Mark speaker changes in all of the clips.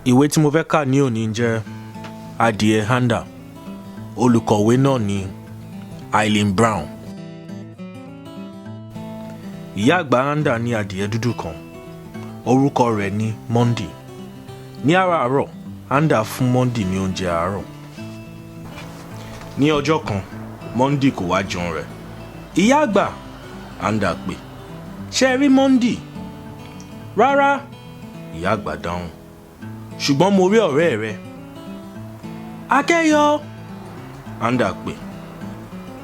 Speaker 1: Ìwé tí mo fẹ́ kà ní òní jẹ́ Adìẹ Handa. Olùkọ̀wé náà ni Eileen Brown. Ìyá àgbà Handa ní adìẹ dúdú kan. Orúkọ rẹ̀ ní Monday. Ní àràárọ̀, Handa fún Monday ní oúnjẹ àárọ̀. Ní ọjọ́ kan, Monday kò wá jẹun rẹ̀. Ìyá àgbà, Handa pè. Ṣé ẹ rí Monday? Rárá, ìyá àgbà dáhùn. Ṣùgbọ́n mo rí ọ̀rẹ́ rẹ. Akẹ́yọ̀, Handa pè.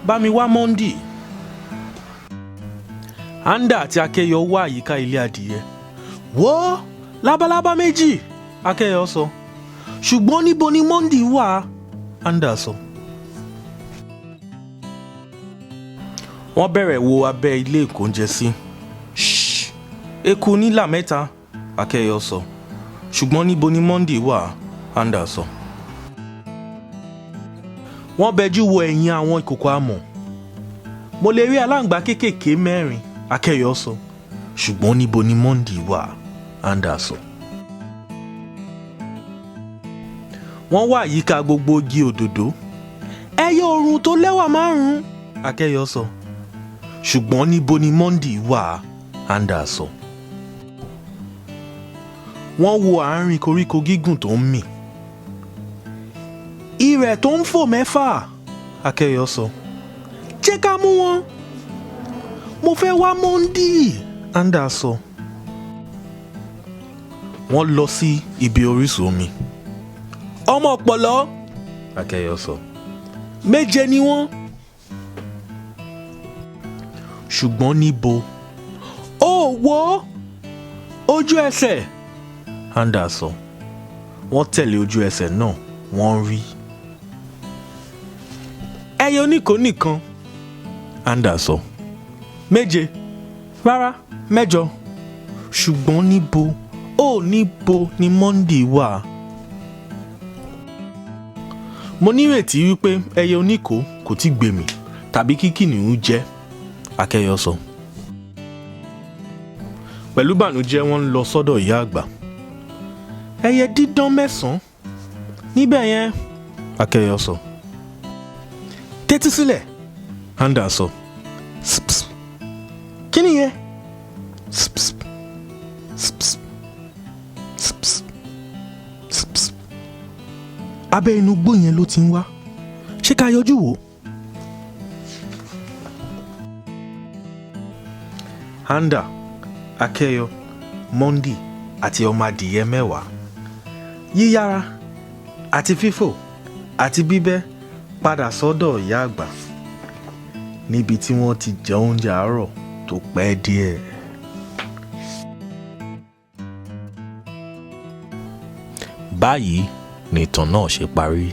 Speaker 1: Bá mi wá Monday. Handa àti Akẹ́yọ̀ wá àyíká ilé adìyẹ. Wò, labalábá méjì, Akẹ́yọ̀ sọ. Ṣùgbọ́n níbo ni Monday wà? Handa sọ. Wọ́n bẹ̀rẹ̀ wo abẹ́ ilé ìkóúnjẹsí. Ṣṣ! Eku nílà mẹ́ta, Akẹ́yọ̀ sọ. Ṣùgbọ́n níbo ni Monday wà? Handa sọ. Wọ́n bẹjú wo ẹ̀yìn àwọn ìkòkò amọ̀. Mo lè rí aláǹgbá kéékèèké mẹ́rin, Akẹ́yọ̀ sọ. Ṣùgbọ́n níbo ni Monday wà? Handa sọ. Wọ́n wá àyíká gbogbo igi òdòdó. Ẹyẹ oòrùn tó lẹ́wà márùn-ún, Akẹ́yọ̀ sọ. Ṣùgbọ́n níbo ni Monday wà? Handa sọ. Wọ́n wo àárín koríko gígùn tó ń mì. Ìrẹ̀ tó ń fò mẹ́fà, Akẹ́yọ̀ sọ. Jẹ́ ká mú wọn. Mo fẹ́ wá Monday, Handa sọ. Wọ́n lọ sí ibi orísun omi. Ọmọ ọ̀pọ̀lọ́, Akẹ́yọ̀ sọ. Méje ni wọ́n. Ṣùgbọ́n níbo? Ó wo ojú ẹsẹ̀, Handa sọ. Wọ́n tẹ̀lé ojú ẹsẹ̀ náà, wọ́n rí. Ẹyẹ oníkòó nìkan, Handa sọ. Méje, rárá, mẹ́jọ. Ṣùgbọ́n níbo, ó níbo ni Monday wà? Mo nírètí wípé ẹyẹ oníkòó kò tí gbèmí tàbí kí kìnìún jẹ, Akẹ́yọ̀ sọ. Pẹ̀lú bànújẹ́ wọ́n ń lọ sọ́dọ̀ ìyá àgbà. Ẹyẹ dídán mẹ́sàn-án níbẹ̀ yẹn, Akẹ́yọ̀ sọ. Tẹ́tí sílẹ̀, Handa sọ. Sps. Kí nìyẹn? Sps. Sps. Sps. Sps. Abẹ́ inú igbó yẹn ló ti ń wá. Ṣé ká yọjú wò? Handa, Akẹ́yọ̀, Monday àti ọmọ adìyẹ mẹ́wàá. Yíyára àti fífò àti bíbẹ́ padà sọ́dọ̀ ìyá àgbà níbi tí wọ́n ti jẹ oúnjẹ àárọ̀ tó pẹ́ díẹ̀. Báyìí ni ìtàn náà ṣe parí.